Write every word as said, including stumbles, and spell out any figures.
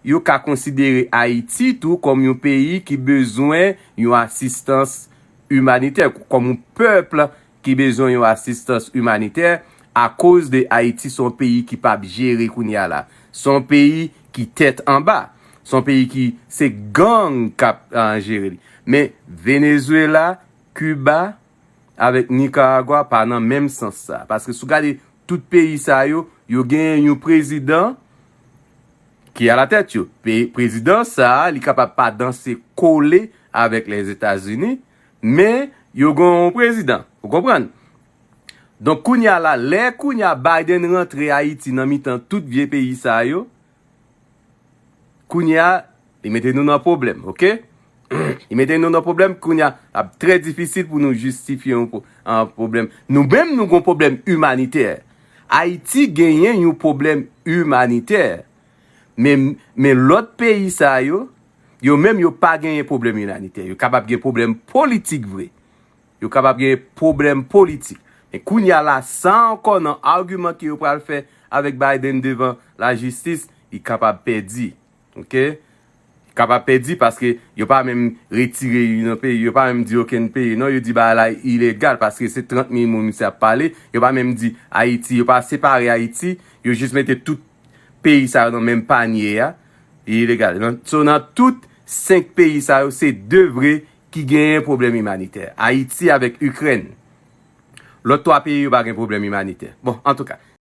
yo ka konsidere Ayiti tou kòm yon peyi ki bezwen yon asistans imanitè, kòm yon pèp ki bezwen yon asistans imanitè, akoz de Ayiti se yon peyi ki p ap jere kounye a la. Se yon peyi ki tèt anba. Se yon peyi ki se gang k ap ah, jere li. Men Venezuela, Kiba, avèk Nicaragua pa nan menm sans sa. Paske si w gade tout peyi sa yo, yo genyen yon prezidan ki alatèt yo. Pe- Prezidan sa a, li kapab pa danse kole avèk Lèzetazini, men yo gen yon prezidan. Ou konprann? Donk, kounye a la, lè kounye a Biden rantre Ayiti nan mitan tout vye peyi sa yo, kounye a, li mete nou nan pwoblèm, oke? Li mete nou nan pwoblèm, kounye a, ap trè difisil pou nou jistifye yon pwo- an pwoblèm. Nou menm, nou gon pwoblèm imanitè. Ayiti genyen yon pwoblèm imanitè. Men, men lòt peyi sa yo, yo menm yo pa genyen pwoblèm imanitè. Yo kapab gen pwoblèm politik vre. Yo kapab gen pwoblèm politik. Men kounye a la, sa ankò nan agiman ke yo pral fè avèk Biden devan lajistis, li kapab pèdi. Oke? Li kapab pèdi paske yo pa menm retire li nan peyi, yo pa menm di okenn peyi non, yo di bagay la ilegal paske se trant mil moun misye ap pale, yo pa menm di Ayiti, yo pa separe Ayiti, yo jis mete tout peyi sa yo nan menm panye a, ilegal. Nan, so nan tout senk peyi sa yo, se de vre ki genyen pwoblèm imanitè. Ayiti avèk Ikrèn. Lòt twa peyi yo pa gen pwoblèm imanitè. Bon, antouka,